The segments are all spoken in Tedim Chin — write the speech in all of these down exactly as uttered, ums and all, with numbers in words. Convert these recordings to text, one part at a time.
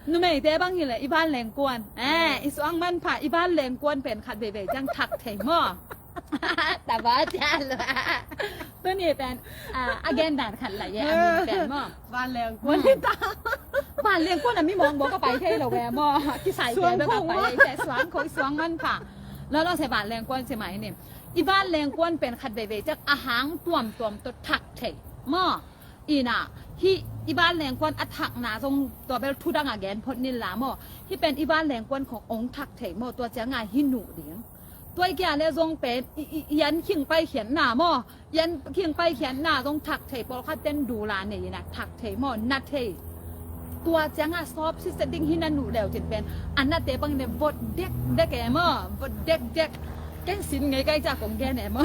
Numeite bang hileh i van lengkuan, eh, i suang manpha, i van lengkuan pen khat veivei ciang thak thei maw? Taba cia lua. Tuni pen, ah, a gen dan khat lai e, a min pen maw? Van lengkuan hi ta. Van lengkuan a mi mawng bawk a pai thei lo ve maw? Kisai te bek a pai ei te, suang khoi suang manpha. Lolo se van lengkuan se mai ni. I van lengkuan pen khat veivei ciang a hang tuamtuam tawh thak thei maw? Ina, hih i van lengkuan a thakna zong tua bel thu dang a gen phot nila maw? Hih pen i van lengkuan khong ong thak thei maw? Tua cianga hih nuh ding. Tua i kia le zong pen i, i, i an khing paikhiatna maw? I an khing paikhiatna zong thak thei, pawlkhat ten dula nei ina thak thei maw? Na thei. Tua cianga sawp sitset ding hi na nuh leu cin pen a nate bangin vot dekdek e maw? Vot dekdek. Ken sin ngei kai ca kong gen e maw?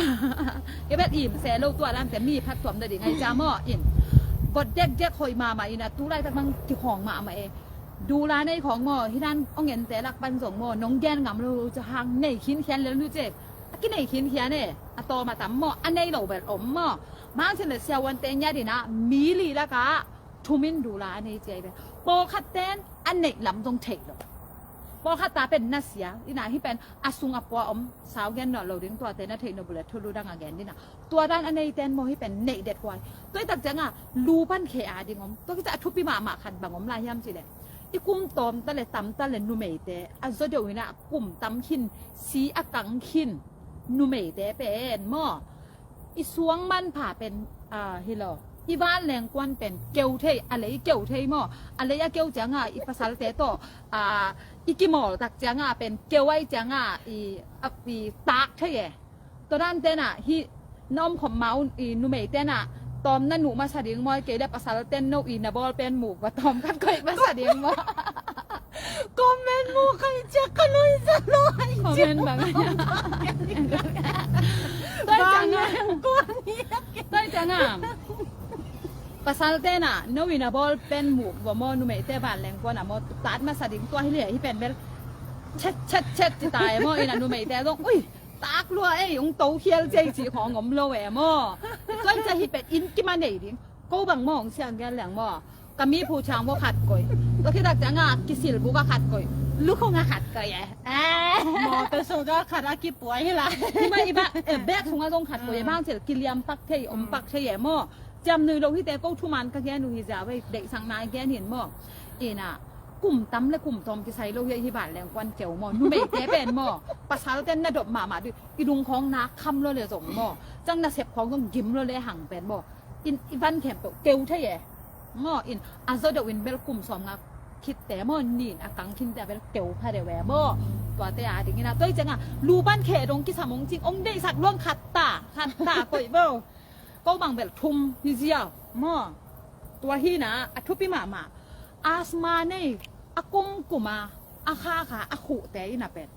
Ke bet im se lo tua lam te mi phat tuam da ding ai ca maw? In vot dekdek hoi mama ina tu laitak bang kikhawng mama e. Dula nei khawng maw? Hi dan ong en te lak pan zong maw? Nong gen ngam lo ca hang nei khinkhian le lu ce. A kinei khinkhian e. A tawm a tam maw? A nei lo bel om maw? Mang cin le siavuan te nya dina mi li laka thumin dula a nei ciai ve. Pawlkhat ten a neih lam zong theih lo. Pawlkhat ta pen nasia ina hi pen a sung a pua om, sau gen nawn lo ding, tuate na theih nop uh le thulu dang a gen dina. Tua dan a nei ten maw hi pen neih det huai. Tua i tak cianga lu pan khe a ding om. Tua kica a thupi mahmah khat bang om lai hiam cileh, i kum tawm ta le tam ta le numeite a zaw deuh ina kum tam khin, si a kang khin numeite pen maw? I suang manpha pen, ah, hi lo. I van lengkuan pen keu thei, a lei keu thei maw? A lei a keu cianga i pasalte tawh, ah, i kimawl tak cianga pen keu ai cianga i, ah, i tak thei e. Tua dan tena hi na om khop ma un i numei tena tawm na nuh masa ding maw? Kei le pasal ten no i na bawl pen muk va tawm khat koih masa ding maw? Comment mu kai ciak ka lui za lo ai ciak. Comment bang. Toi canga. Toi canga. Pasal tena no ina bawl pen muk va maw, numei te van leng kuan a maw, tat masa ding tua hi le hi pen bel. Chet chet chet ti tai maw, ina numei te dong. Ui, tak lua ei, ung to khial cei ci khong om lo e maw. Toi ca hi pen in kima nei ding. Ko bang maw, ung siang gen leng maw. Ka mi phu chang bo khat koi. Tua khit tak cianga kisil bu ka khat koi. Lukhong a khat koi e. Mawtaw so ka khat a kipuai hi la. Iba, iba, eh, bek sunga zong khat koi e. Bang cil kiliam pak thei, om pak thei e maw. Ciam nui lo hi te ko thuman ka gen uh hi zia vei, deihsak nai gen hin maw. Ina, kum tam le kum tawm kisai lo hi, hi van leng kuan keu maw. Numei te pen maw. Pasal ten na dop mahmah dui. I dung khong na kham lo le zong maw. Cang na sep khong zong gim lo le hang pen maw. In, i van khempeuh keu thei e. Maw in a zaw deuh in bel kum sawm nga khit te maw, nin a kang khin te a bel keu pha deuh e maw. Tua te a ding ina toi cianga lu ban khe dong kisam ong cing, ong deihsak luang khat ta, khat ta koih bo. Ko bang bel thum hi ziau maw. Tua hi na a thupi mahmah. Asthma nei a kum kuma a kha kha a khuh te ina pen.